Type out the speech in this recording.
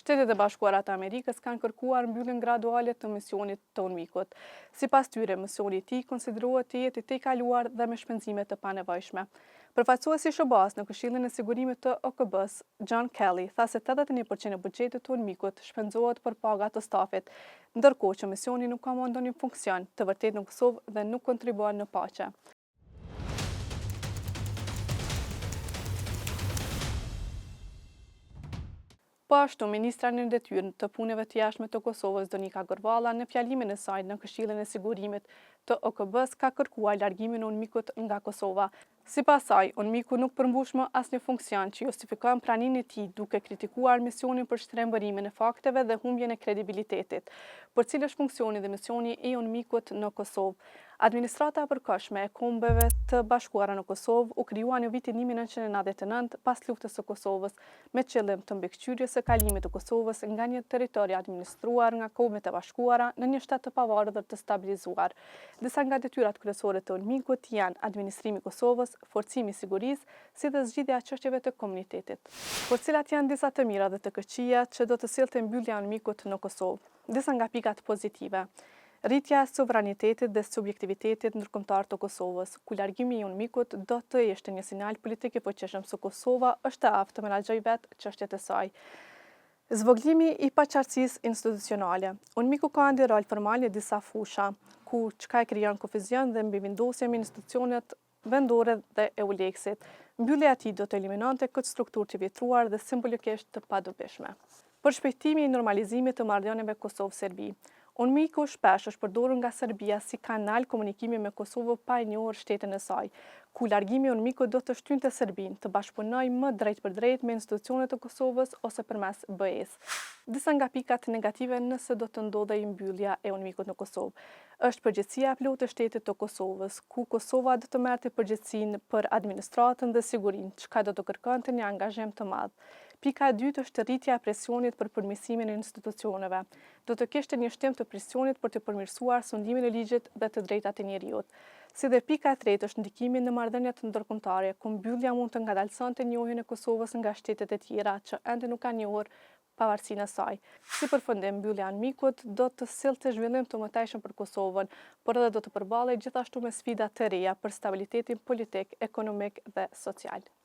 Shtetet e Bashkuara të Amerikës kanë kërkuar mbylljen graduale të misionit të UNMIK-ut. Sipas tyre, misioni i tij konsiderohet të jetë i tejkaluar dhe me shpenzime të panevojshme. Përfaqësuesi i SHBA-së në Këshillin e Sigurimit të OKB-së, John Kelly, tha se 81% e buxhetit të UNMIK-ut shpenzohet për paga të stafit, ndërkohë që misioni nuk ka më ndonjë funksion të vërtetë në Kosovë dhe nuk kontribuon në paqe. Po ashtu, ministrja në detyrë të Punëve të Jashtme të Kosovës, Donika Gërvalla, në fjalimin e saj në Këshillin e Sigurimit të OKB-së ka kërkuar largimin e UNMIK-ut nga Kosova. Sipas saj, UNMIK-u nuk përmbush më asnjë funksion që justifikon praninë e tij duke kritikuar misionin për shtrembërimin e fakteve dhe humbjen e kredibilitetit. Por cili është funksioni dhe misioni i UNMIK-ut në Kosovë? Administrata e Përkohshme e Kombeve të Bashkuara në Kosovë u krijua në vitin 1999 pas luftës së Kosovës me qëllim të mbikëqyrjes së kalimit të Kosovës nga një territor i administruar nga Kombet e Bashkuara në një shtet të pavarur dhe të stabilizuar. Disa nga detyrat kryesore të UNMIK-ut janë administrimi i Kosovës, forcimi i sigurisë, si dhe zgjidhja e çështjeve të komunitetit. Por cilat janë disa të mira dhe të këqija që do të sillte mbyllja e UNMIK-ut në Kosovë? Disa nga pikat pozitive. Rritja e sovranitetit dhe subjektivitetit ndërkombëtar të Kosovës, ku largimi i UNMIK-ut do të ishte një sinjal politik i fuqishëm se Kosova është e aftë të menaxhojë vetë çështjet e saj. Zvogëlimi i paqartësisë institucionale. UNMIK-u ka ende rol formal në disa fusha, ku çka e krijon konfuzion dhe mbivendosje me institucionet vendore dhe EULEX-it. Mbyllja e tij do të eliminonte këtë strukturë të vjetruar dhe simbolikisht të padobishme. Përshpejtimi i normalizimit të marrëdhënieve Kosovë-Serbi. UNMIK-u shpesh është përdorur nga Serbia si kanal komunikimi me Kosovën pa e njohur shtetin e saj, ku largimi i UNMIK-ut do të shtynte Serbinë të bashkëpunojë më drejtpërdrejt me institucionet e Kosovës ose përmes BE-së. Disa nga pikat negative nëse do të ndodhej mbyllja e UNMIK-ut në Kosovë. Është përgjegjësia e plotë e shtetit të Kosovës, ku Kosova do të merrte përgjegjësinë për administratën dhe sigurinë, çka do të kërkonte një angazhim të madh. Pika e dytë është rritja e presionit për përmirësimin e institucioneve. Do të kishte një shtim të presionit për të përmirësuar sundimin e ligjit dhe të drejtat e njeriut. Si dhe pika e tretë është ndikimi në marrëdhëniet ndërkombëtare, ku mbyllja mund të ngadalësonte njohjen e Kosovës nga shtetet e tjera që ende nuk kanë njohur pavarësinë e saj. Si përfundim, mbyllja e UNMIK-ut do të sillte zhvillim të mëtejshëm për Kosovën, por edhe do të përballej gjithashtu me sfida të reja për stabilitetin politik, ekonomik dhe social.